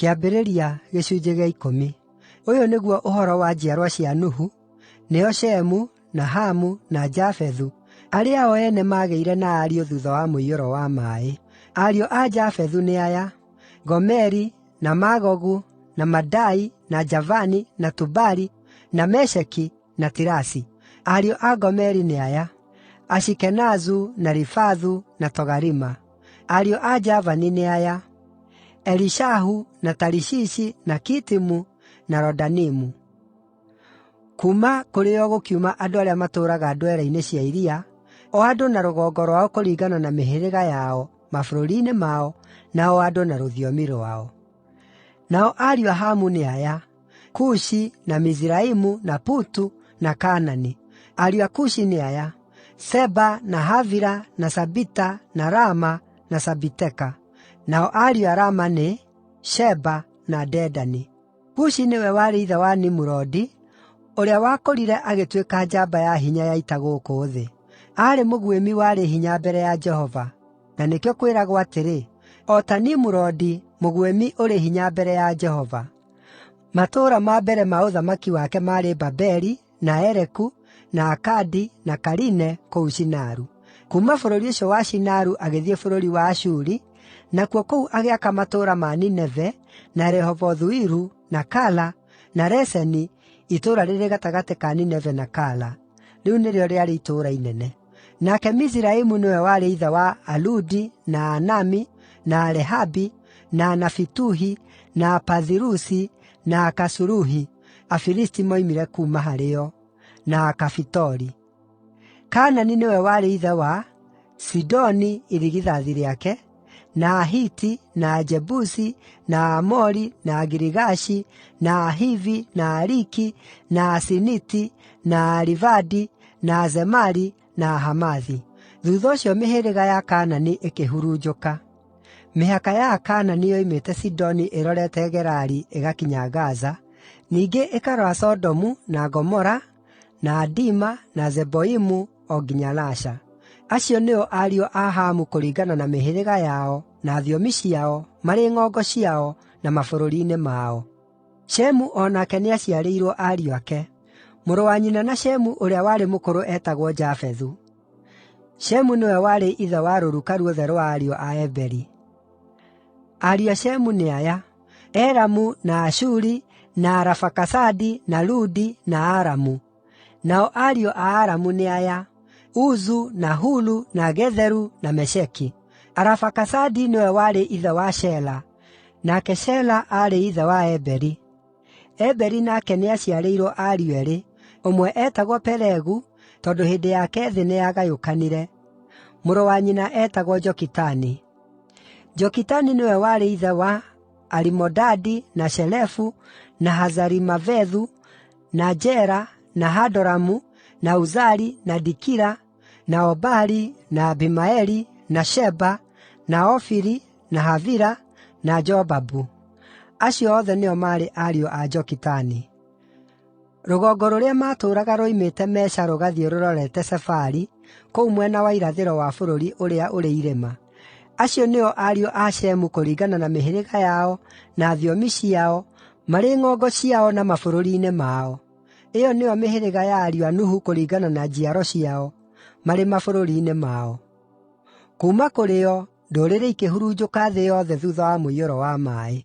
Kĩambĩrĩria gĩcunjĩ gĩa ikũmi. Ũyũ nĩguo ũhoro wa njiarwa cia Nuhu, nĩo Shemu, na Hamu, na Jafethu, arĩa o ene maagĩire na ariũ thuutha wa mũiyũro wa maaĩ. Ariũ a Jafethu nĩ aya: Gomeri, na Magogu, na Madai, na Javani, na Tubali, na Mesheki, na Tirasi. Ariũ a Gomeri nĩ aya: Ashikenazu, na Rifathu, na Togarima. Ariũ a Javani nĩ aya: Elishahu, na Tarishishi, na Kitimu, na Rodanimu. Kuuma kũrĩ o gũkiuma andũ arĩa matũũraga ndwere-inĩ cia iria, o andũ na rũgongo rwao kũringana na mĩhĩrĩga yao, mabũrũri-inĩ mao, na o andũ na rũthiomi rwao. Nao ariũ a Hamu nĩ aya: Kushi, na Miziraimu, na Putu, na Kaanani. Ariũ a Kushi nĩ aya: Seba, na Havila, na Sabita, na Rama, na Sabiteka. Nao ariũ a Rama nĩ: Sheba na Dedani. Kushi nĩwe warĩ ithe wa Nimurodi, ũrĩa wakũrire agĩtuĩka njamba ya hinya ya ita gũkũ thĩ. Aarĩ mũguĩmi warĩ hinya mbere ya Jehova, na nĩkĩo kwĩragwo atĩrĩ, “O ta Nimurodi, mũguĩmi ũrĩ hinya mbere ya Jehova.” Matũũra ma mbere ma ũthamaki wake maarĩ Babeli, na Ereku, na Akadi, na Kaline kũu Shinaru. Kuuma bũrũri ũcio wa Shinaru agĩthiĩ bũrũri wa Ashuri, nakuo kũu agĩaka matũũra ma Nineve, na Rehobothu-Iru, na Kala, na Reseni, itũũra rĩrĩ gatagatĩ ka Nineve na Kala. Rĩu nĩrĩo rĩarĩ itũũra inene. Nake Miziraimu nĩwe warĩ ithe wa Aludi, na Anami, na Alehabi, na Anafituhi, na Apathirusi, na Akasuluhi (Afilisti moimire kuuma harĩo), na Akafitori. Kaanani nĩwe warĩ ithe wa Sidoni irigithathi rĩake, na Ahiti, na Ajebusi, na Aamori, na Agirigashi, na Ahivi, na Ariki, na Asiniti, na Aarivadi, na Azemari, na Ahamathi. Thuutha ũcio mĩhĩrĩga ya Kaanani ĩkĩhurunjũka. Mĩhaka ya Akaanani yoimĩte Sidoni ĩrorete Gerari ĩgakinya Gaza, ningĩ ĩkarora Sodomu, na Gomora, na Adima, na Zeboimu o nginya Lasha. Acio nĩo ariũ a Hamu kũringana na mĩhĩrĩga yao, na thiomi ciao, marĩ ng'ongo ciao, na mabũrũri-inĩ mao. Shemu o nake nĩaciarĩirwo ariũ ake. Mũrũ wa nyina na Shemu ũrĩa warĩ mũkũrũ eetagwo Jafethu. Shemu nĩwe warĩ ithe wa rũruka ruothe rwa ariũ a Eberi. Ariũ a Shemu nĩ aya: Elamu, na Ashuri, na Arafakasadi, na Ludi, na Aramu. Nao ariũ a Aramu nĩ aya: Uzu, na Hulu, na Getheru, na Mesheki. Arafakasadi nĩwe warĩ ithe wa Shela, nake Shela aarĩ ithe wa Eberi. Eberi nake nĩaciarĩirwo ariũ eerĩ, ũmwe eetagwo Pelegu, tondũ hĩndĩ yake thĩ nĩyagayũkanire. Mũrũ wa nyina eetagwo Jokitani. Jokitani nĩwe warĩ ithe wa Alimodadi, na Shelefu, na Hazarimavethu, na Jera, na Hadoramu, na Uzali, na Dikila, na Obali, na Abimaeli, na Sheba, na Ofiri, na Havila, na Jobabu. Acio othe nĩo maarĩ ariũ a Jokitani. Rũgongo rũrĩa maatũũraga ruoimĩte Mesha rũgathiĩ rũrorete Sefari, kũu mwena wa irathĩro wa bũrũri ũrĩa ũrĩ irĩma. Acio nĩo ariũ a Shemu kũringana na mĩhĩrĩga yao, na thiomi ciao, marĩ ng'ongo ciao na mabũrũri-inĩ mao. Ĩyo nĩyo mĩhĩrĩga ya ariũ a Nuhu kũringana na njiaro ciao, marĩ mabũrũri-inĩ mao. Kuuma kũrĩ o, ndũrĩrĩ ikĩhurunjũka thĩ yothe thuutha wa mũiyũro wa maaĩ.